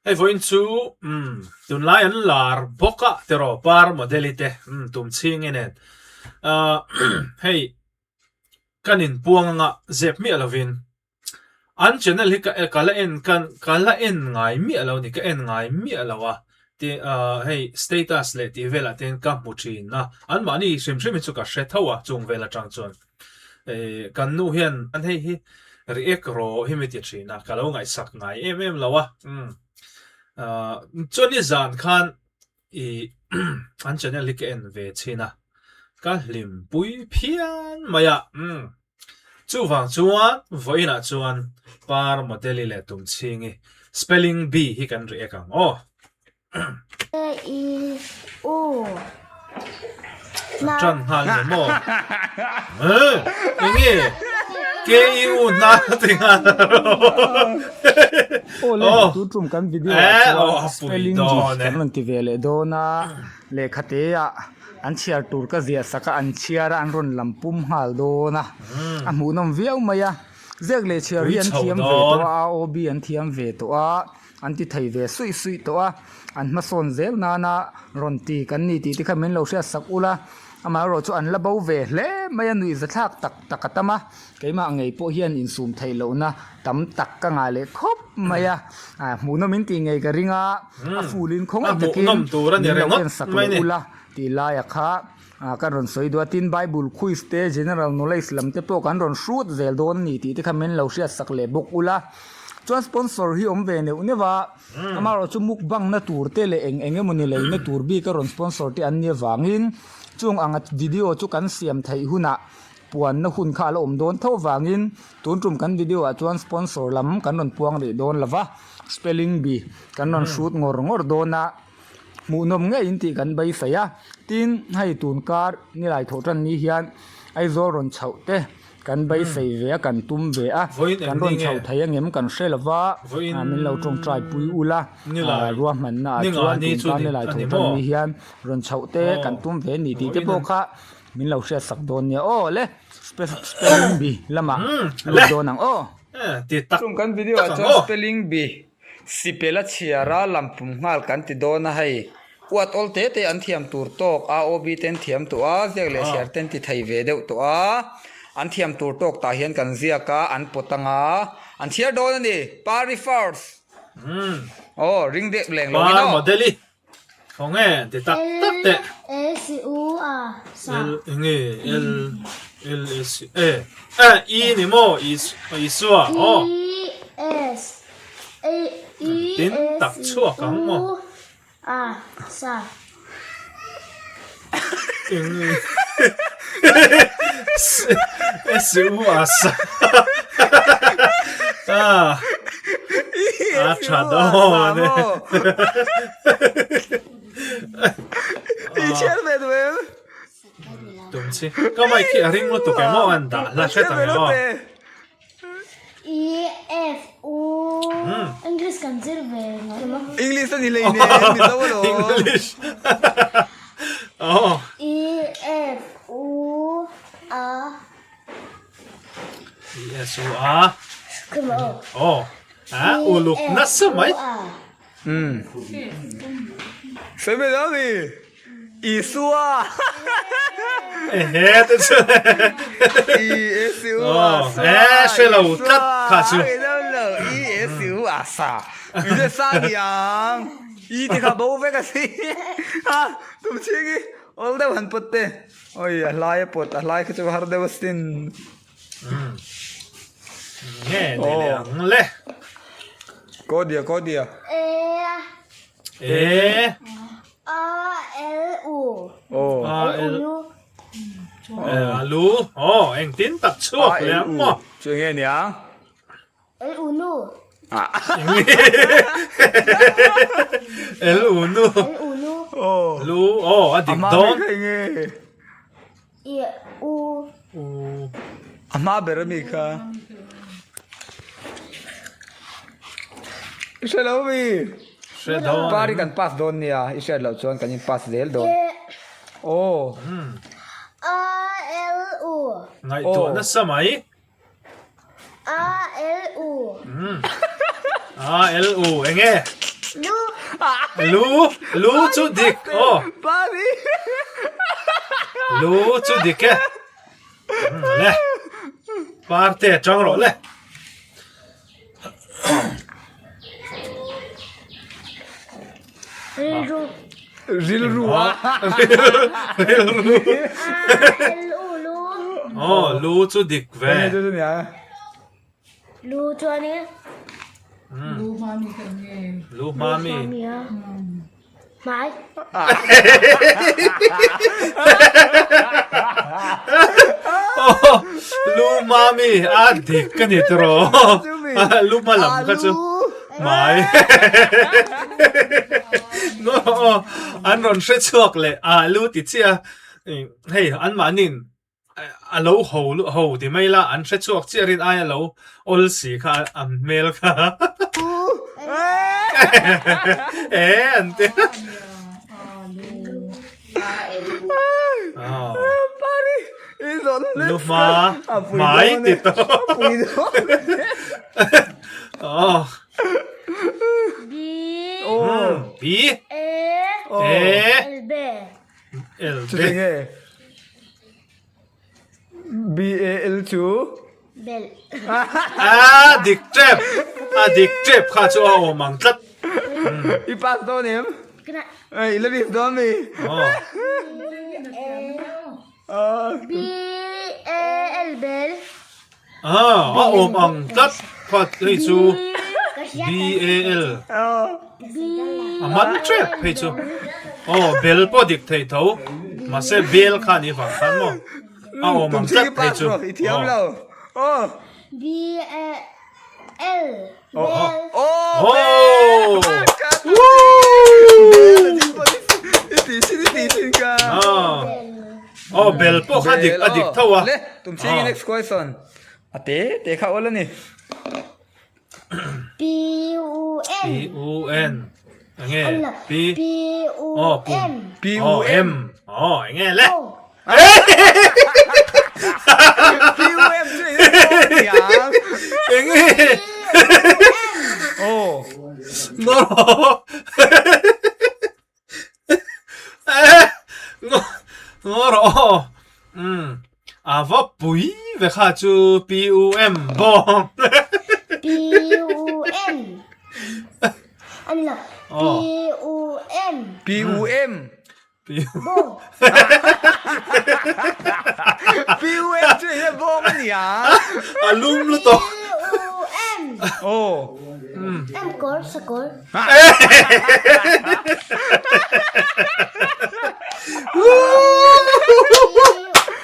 Hei vawiin chu umm tunlai an lar bawk a tiraw par model i te umm tum chhing i nen ahh hei kan inpuang anga zep miah lovin an channel hi ka ka la en ka ka la en ngai miah lo a ni ka en ngai miah lo a ti ahh hei status leh tih velah te hian ka hmu thin a anmahni hrim hrim hi chu ka hre tho a chung vel atang chuan. Ehh kan nu hian an hei hi react rawh hi mi ti thin a, ka lo ngaihsak ngai em em lo a, umm ahh chuan ni zan khan ih an channel hi ka en ve chhin a, ka hlim pui phian mai a, umm chuvang chuan vawiinah chuan par model-i leh tumchhingi spelling bee hi kan react ang aw. Ṭan nghal ni maw? Enge? KU hna ti nghal Awle, tun tum kan video ah chuan spelling bee kan rawn ti ve leh dawn a, lehkha te ah an chhiar tur ka ziah sak a, an chhiar a an rawn lam pum nghal dawn a, a hmuhnawm viau mai a, ziak leh chhiar hi an thiam ve tawh a, A O B an thiam ve tawh a. An ti thei ve suih suih tawh a, an hmasawn zel nana rawn ti kan ni tih te kha min lo hriat sak ula, amaherawh chu an la bo ve hle mai a, nuih zathlak tak tak a tam a, keimah ngei pawh hian insum theih lohna tam tak ka ngah leh khawp mai a, hmuhnawm in tih ngei ka ring a, a ful in khawngaih takin min lo en sak leh ula tih laia kha. Ah kan rawn sawi duh a, tin Bible quiz te general knowledge lam te pawh kan rawn hrut zel dawn a ni tih te kha min lo hriat sak leh bawk ula. Chuan sponsor hi awm ve neuh neuh a, amaherawh chu mukbang na tur te leh eng eng emawni lei na tur bik a rawn sponsor te an nih avangin chung anga video chu kan siam theih hunah puan na hun kha a la awm dawn tho avangin tun tum kan video ah chuan sponsor lam kan rawn puang rih dawn lova, spelling bee kan rawn hrut ngawr ngawr dawn a. Hmuhnawm ngei in tih kan beisei a, tin hei tun kar nilai thawh tan ni hian Aizawl rawn chhoh te kan beisei ve a kan tum ve a, kan rawn chhoh thei angem kan hre lo va, min lo tawngtai pui ula ruahmanna ah chuan tun kar nilai thawh tan ni hian rawn chhoh te kan tum ve a ni tih te pawh kha min lo hriat sak dawn nia aw le spelling bee lamah lut dawn ang aw. Chung kan video ah chuan spelling bee. Sipel a chhiar a, lampum nghal kan ti dawn a hei. Uat awl te te an thiam tur tawk, AOB te an thiam tawh a, ziak leh chhiar te an ti thei ve deuh tawh a. An thiam tur tawk tah hian kan ziak a, an pawt ang a, an chhiar dawn a ni. Pari first. Aw, ring deuh leng lo in aw. Khawnge ti tak tak teh. L S U A sa. L enge L L S E e I ni maw Isua aw. E S E E Tin tak chhuak ang maw. U A sa. Enge S U A sa. Ah. A tha dawn e. I chhiar ve duh em? Tum chi. Ka mic hi a ring lutuk em aw an dah hla hret ang em aw. E F U English kan zir ve ngai maw? English a ni hlei nen Mizo alawm. English. Aw. E F U A E S U A. Aw. A uluk nasa mai. Umm. Sawi mai dawn mi? Isua. Ehe te chu. Isua. Eh hre lo tlat kha chu. Hre lo lo Isua sa. Mi te sa ni ang. I te kha bo vek a si. Ha tum chhing i awl deuh han pawt te. Oi a hlai a pawt a hlai kha chu har deuh asin. Nge ni leh ang le. Ko dia ko dia. E. E. A L U. Oh. A L U. A lu. Oh engtin tak chhuak leh ang maw. Chu nge niang. L U nu. L U nu. L U nu. Oh. Lu oh a dik dawn. A hma nge. I U. U. A hma ber ami kha. I hre lo mi. Hre dawn. Pari kan pass dawn nia i hriat loh chuan kan in pass zel dawn. Oh. A L U. Ngaihtuah nasa mai. A L U. A L U enge? Lu. Lu lu chu dik aw. Pari. Lu chu dik e. Le. Parte tang rawh le. Rilru. Rilru a. Rilru. L U lu. Aw lu chu dik ve. Enge chu chu nia. Lu chuan in. Lu mami kha enge. Lu mami. Lu mami a. Hmai. Lu mami a dik ka ni tiraw. Lu hma lam kha chu hmai. No an rawn hre chhuak leh a lu ti chiah a hei anmahniin A lo ho ho ti mai la, an hre chhuak chiah rin aia lo awl si kha an hmel kha. E an ti. Lu hma hmai ti tawh. B B A E L B L Chu te nge? B A L chu? Bel. A dik tep. A dik tep kha chu a awm ang tlat. I pass dawn em? Kena. I la risk dawn mi? Aw. B A L bel. A a awm ang tlat kha hei chu B A L a man tep hei chu aw bel pawh dik thei tho mahse bel kha ni vang khan maw a awm ang tlat hei chu aw B A L bel aw Aw bel pawh kha dik a dik tho a. Le tum ching in next question. A te te kha awl a ni. P U N P U N enge P P U M P U M aw enge le P U M chu enge thiam enge aw no Ngaw rawh aw. Umm a va pui ve kha chu PUM bawng. PUM a ni lo PUM. PUM. Bawng. PUM chu enge bawng a nia. A lum lutuk. PUM. Aw. M kawr sakawr.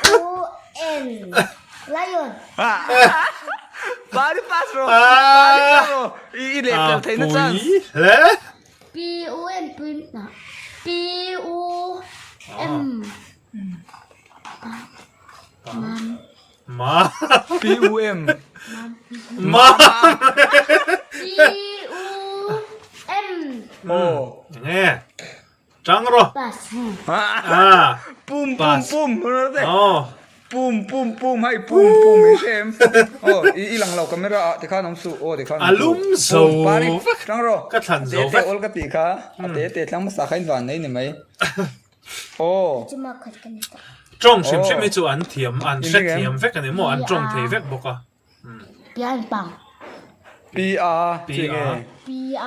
P-U-N Lion Pari pass ro pari pass ro i leh tel theihna chance Pui hle P-U-N pui P-U-M Ma. P-U-M. Ma. P-U-M. Oh. Nge. Tang ro. Pass. Ah. Pum pum pum. Oh. Pum pum pum hai pum pum i hrem. Oh, i i lang lo camera ah tikhan awm su. Oh tikhan. Alum zo. Pari tang ro. Ka thlan zo vek. Te te ol ka ti kha. A te te tlang hmasa kha in van nei ni mai. Aw. Tawng hrim hrim hi chu an thiam, an hre thiam vek a ni maw, an tawng thei vek bawk a. P A P A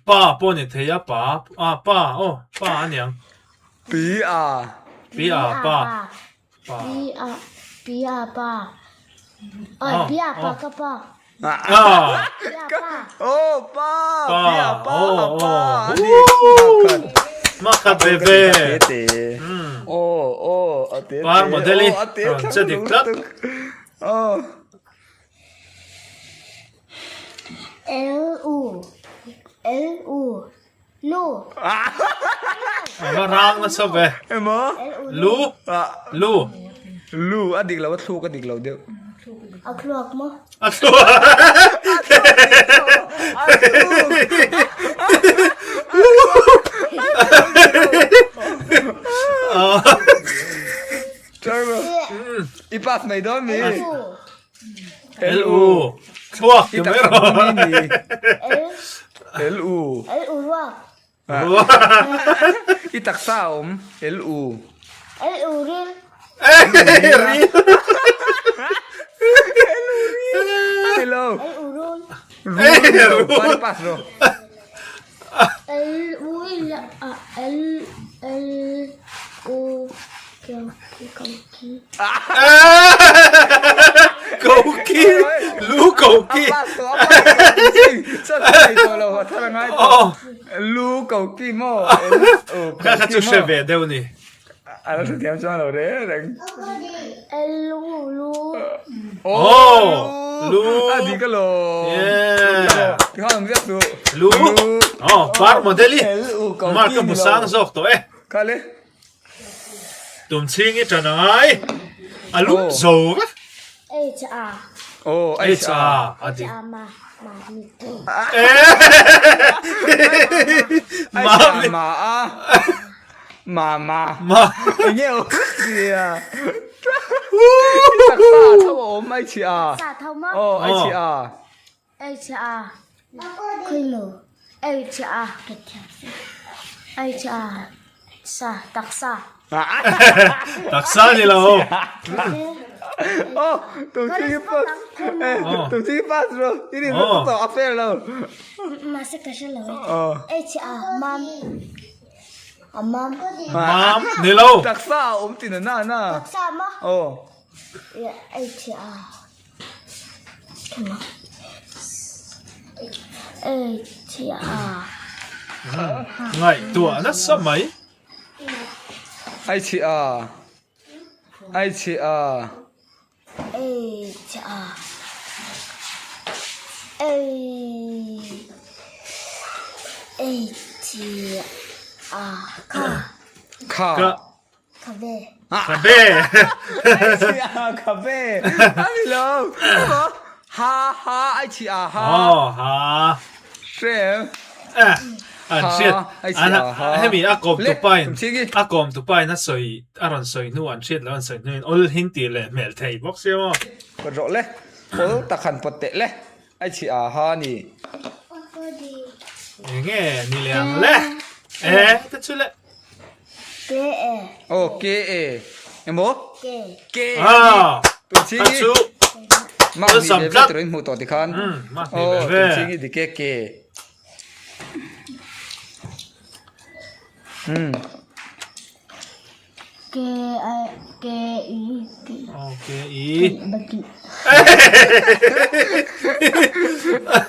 Pa pawh ni thei a, pa a pa aw pa a niang. P A P A pa Pa. Pi a pi a pa. Oi pi a pa ka pa. Ah. Pi a pa. Oh pa. Pi a pa pa. Makhat ve ve. Oh oh a te. Par model i. Che dik tlat. Oh. L U L U Lu. A va rang nasa ve. Emaw? Lu. Lu. Lu a dik lo a thluk a dik lo deuh. A thluak maw? A thluak. A thluk. I pass mai dawn mi. L U. Thluak ti mai rawh. L. L U. L U ruak. I taksa a awm L U. L U ril. Ril. Hello. L U rul. Rul. Pari pass ro. L U L L L U K K K. Koki lu koki. Lu koki maw. Kha kha chu hre ve deuh ni. A lo hrethiam chuan lo reng reng. L U lu. Oh lu. A dik a lo. Yeah. Tikhan awm ziak suh. Lu. Oh par model i. Mark ka hmu sang zawk tawh e. Kha le. Tum chhing i ṭan a ngai. A lum zo vek. H A. Oh, H A. A dik. Ma ma mi. Ma ma a. Ma ma. Ma. Enge o sia. Taksa tho awm H A. Sa tho ma. Oh, H A. H A. Khuilu. H A. H A. Sa taksa. Taksa ni lo. Oh, tum chi pass. Tum chi pass ro. Ini ro to a fair lo. Ma se ka hre lo. Oh. H A mam. A mam. Mam ni lo. Taksa awm tin na na. Taksa ma. Oh. H A. Ngaihtuah nasa mai. Ai chhi a. Ai chhi a. Kha. Khabe. Khabe. Khabe. Ani lo. Ha ha ai chi a ha. Oh ha. Hre. Eh. An hriat an hemi a kawm tu pa in a kawm tu pa in a sawi a rawn sawi hnu an hriat lo an sawi hnu in awl hin tih leh hmel thei bawk sia maw. Pawt rawh le. Awl tak han pawt teh le. Ai chi a ha ni. Enge ni leh ang le. Eh te chu le. K E. Oh K E. Emaw? K. K. Ah. Tumching Ka chu. Mak ni ve ve turin hmuh tawh tikhan. Mak ni ve ve. Oh tumching i dik e K. Hmm. K I K E K. Oh K E. Baki.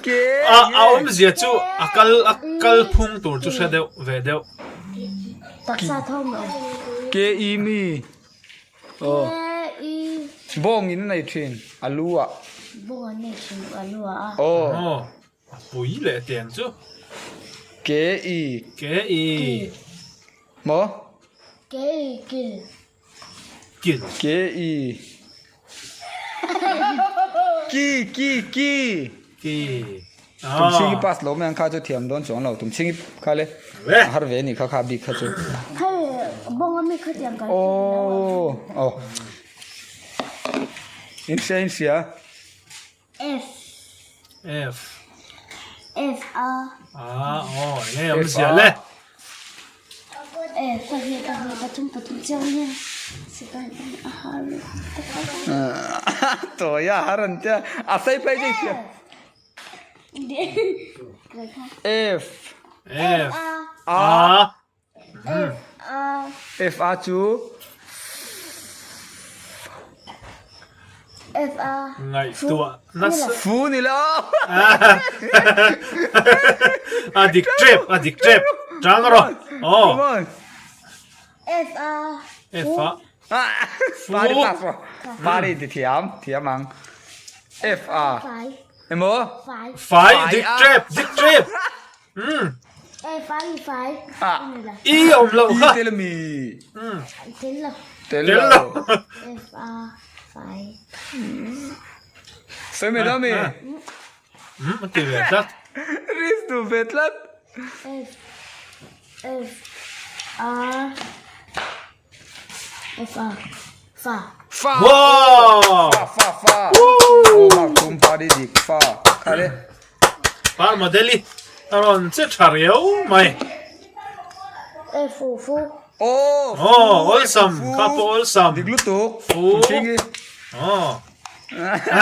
K. A a awmzia chu a kal a kal phung tur chu hre deuh ve deuh. Taksa thawm lo. K E mi. Oh. K E. Bawng in a nei thin a lu ah. Bawng an nei thin a lu ah. Oh. Oh. A pui leh tiang chu. K E. K E. Maw? K E kil. Kil. K E. Ki ki ki. Ki. Tumchhingi pass lo mai ang kha chu thiam dawn chuang lo. Tumchhingi kha le. A har ve ni kha kha bik kha chu. Hei bawng a mi kha tiang kan. Oh. Oh. In hria in hria. F. F. F A. A aw enge awm zia le. F pahnih pahnih pathum pathum chiang hian sipai a har Tawi a har an tia a sei phei deuh sia. F. F. A. A. F A chu F A Ngaihtuah nasa. Fu ni lo. A dik tep, a dik tep. Tang rawh. Oh. Come on. F A F A. Pari pass rawh. Pari ti thiam, thiam ang. F A. Fai. Emaw? Fai. Fai dik tep, dik tep. Umm. E fai i fai. Ah. I awm loh kha. I tel mi. Umm. Tel lo. Tel lo. F A fai. Sawi mai dawn mi. Umm a ti ve tlat. Risk duh ve tlat. F F A F A fa. Fa! Wow! Fa fa fa! Woo! Mark thum pari dik fa. Khale. Par modeli a rawn che tha riau mai. E fu fu. Oh! Oh, awlsam kha pawh awlsam. Dik lutuk. Fu. Thingi. Oh.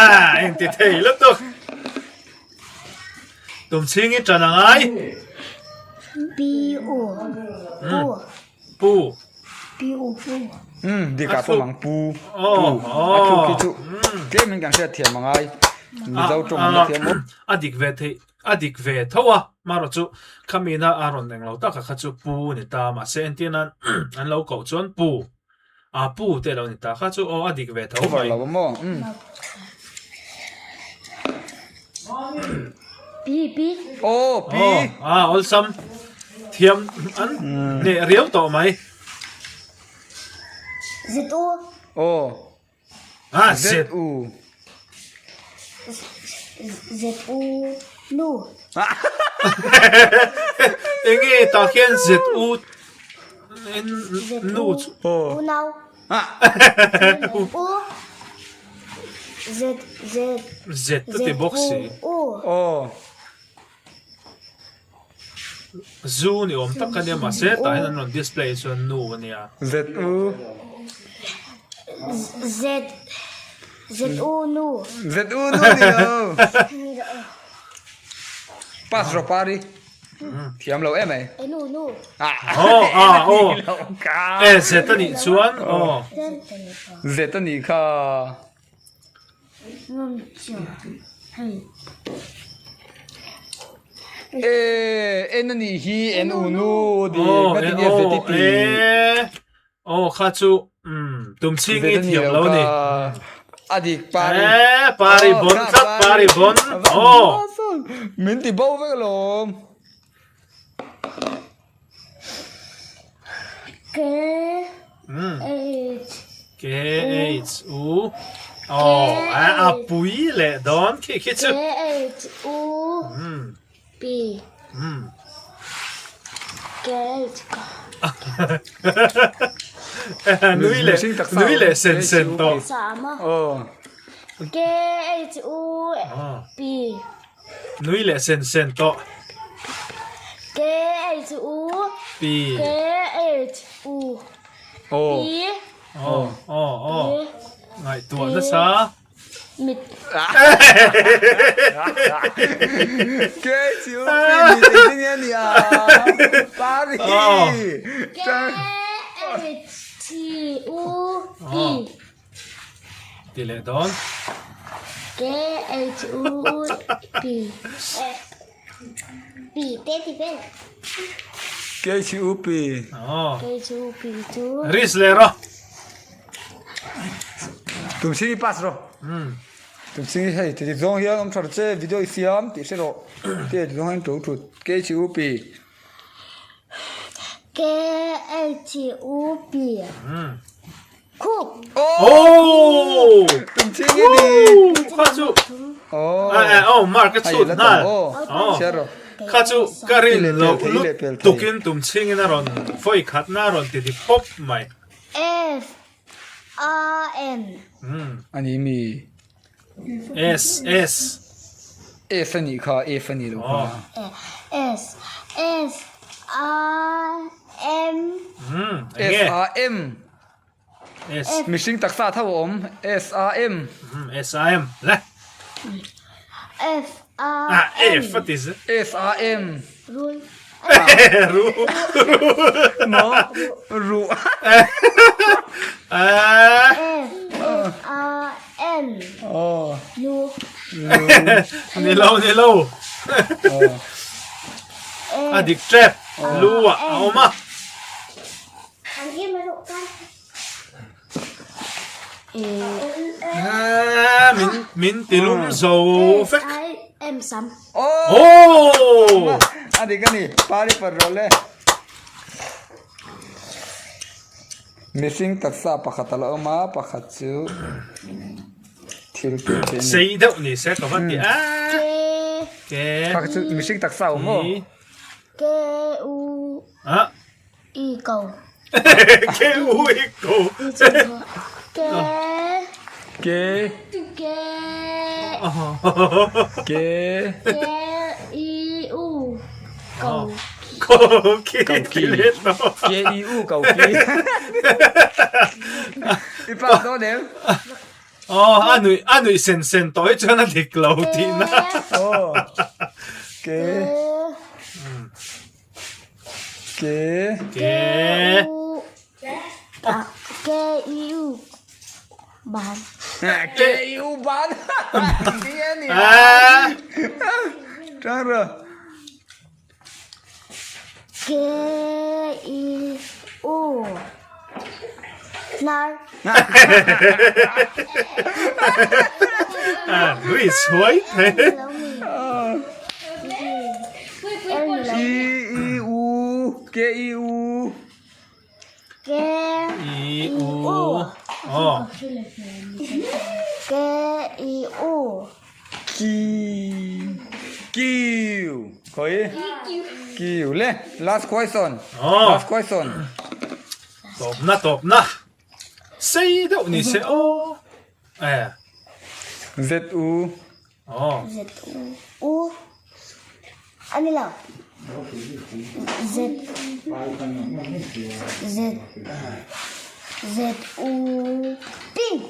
Ah, eng ti thei lutuk. Tumchhingi tan a ngai. P U Pu. Pu. P U Pu. Umm dik ah pawh mang pu. Pu. A thluk khi chu tlem in kan hriat thiam a ngai. Mizo tawng an la thiam awm. A dik ve theih a dik ve tho a marawh chu khamina a rawn eng lo tak a kha chu pu ni ta mahse entir nan an lo koh chuan pu a pu te lo ni ta kha chu aw a dik ve tho mai. Over lo maw umm. Pi pi. Aw pi. Aw a awlsam thiam an hneh riau tawh mai. Z U. Aw. A Z Z U. Z U nu. Enge tah khian Z U nu chu. U nau. U Z Z. Z a ti bawk si. U. Aw. Zu ni awm tak a nia mahse tah hian an rawn display chuan nu a nia. Z U. Z Z U nu. Z U nu ni lo. Pass rawh pari. Thiam lo em ai. E nu nu. Aw a aw. E Z a nih chuan aw. Z a nih kha. E en a nih hi en u nu dik ka ti nia zet i ti. Aw kha chu tum chhing i thiam lo ni. A dik pari. E pari bon tlat pari bon. Aw. Min ti bo vek alawm. K H K H U Aw a a pui leh dawn khi khi chu K H U P K H K Nui leh nui leh sen sen tawh. K H U P Nui leh sen sen tawh. K H U P K H U P Aw aw aw ngaihtuah nasa. Mit K H U P mit engtin nge a nih a Pari K H U P Ti leh dawn. K H U P P te ti vel. K H U P. Oh. K H U P chu. Risk leh rawh. Tum sing i pass rawh. Tum sing i hei ti zawng hian awm tha che video i siam tih hre rawh. Ti zawng hian to thut K H U P. K H U P. Khup. Oh! Tum ching i ni. Kha chu. Oh. Eh oh mark ka chut nghal. Oh. Share ro. Kha chu ka rin lo lut tukin tum ching in a rawn fawi khat na rawn ti dik pawp mai. F A N. Ani mi. S S. F a nih kha F a nih loh kha. S S A M. S A M. S. Mihring taksa tho a awm S A M. S A M le. F A M. F a ti zel. S A M. Rul. Ru. Maw? Ru. F A M. Aw. Nu. Ni lo ni lo. A dik tep. Lu ah a awm a. Min min ti lum zo vek. M sam. Oh! A dik a ni. Pari par rawh le. Mihring taksa pakhat a la awm a, pakhat chu thil tih theih a ni. Sei deuh ni se ka va ti a. K. K. Pakhat chu mihring taksa a awm aw. K U. Ah. I ko. K U I ko. K. K K K K I U Ko Ko ki Ki K I U Ko ki I pa dawn em? Aw a nuih a nuih sen sen tawh hi chuan a dik lo tihna. Aw K K K U K I U Ban K I U Ban Nia Tang rawh K I U Hnar. Nui suai thei. I I U K I U K I U Aw. K I U. Ki Kiu Khawi Kiu le last question last question. Tawpna tawpna sei deuh ni se aw e. Z U. Aw. Z U U a ni lo Z Z Z U pink.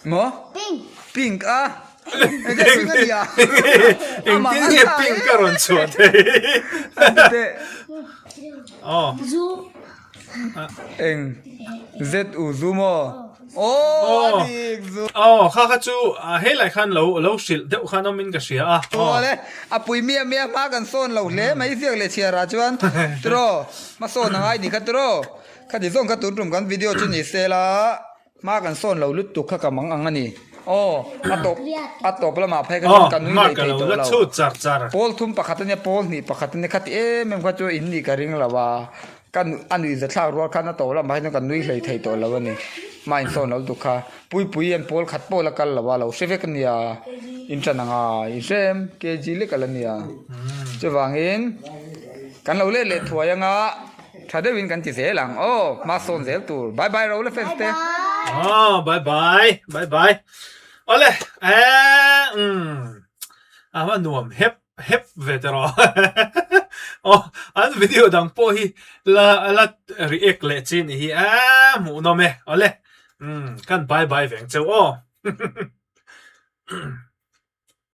Maw? Pink. Pink a? Enge pink a nia? Engtin nge pink a rawn chhuah thei? Aw. Zu. Eng Z U zu maw? Aw a dik zu. Aw kha kha chu helai khan lo lo hrilh deuh khan awmin ka hria a. Aw le a pui miah miah hma kan sawn lo hle mai ziak leh chhiar ah chuan tiraw hmasawn a ngai ni kha tiraw khati zawng kha tun tum kan video chu ni se la. Hma kan sawn lo lutuk kha ka mang ang a ni. Aw, a tawp a tawp lamah phei kha chuan ka nui leh thei tawh lo. Pawl thum pakhat a nia, pawl hnih pakhat a nia, khati em em kha chu in nih ka ring lo a, ka a nuih zathlak rual khan a tawp lamah hian ka nui hlei thei tawh lo a ni. Hma in sawn lo lutuk kha. Puipui hian pawl khat pawh la kal lo a, lo hre vek a nia, in ṭan ang a, in hre em? KG lek a la nia. Chuvangin kan lo let leh thuai ang a. Tha deuhin kan ti zel ang aw, hma sawn zel tur. Bye bye Raul fans te. Aw bye bye bye bye. Awle eh umm a va nuam hep hep ve te rawh. Aw an video dang pawh hi la la react leh chi ni hi eh hmuhnawm e. Awle umm kan bye bye veng cheu aw.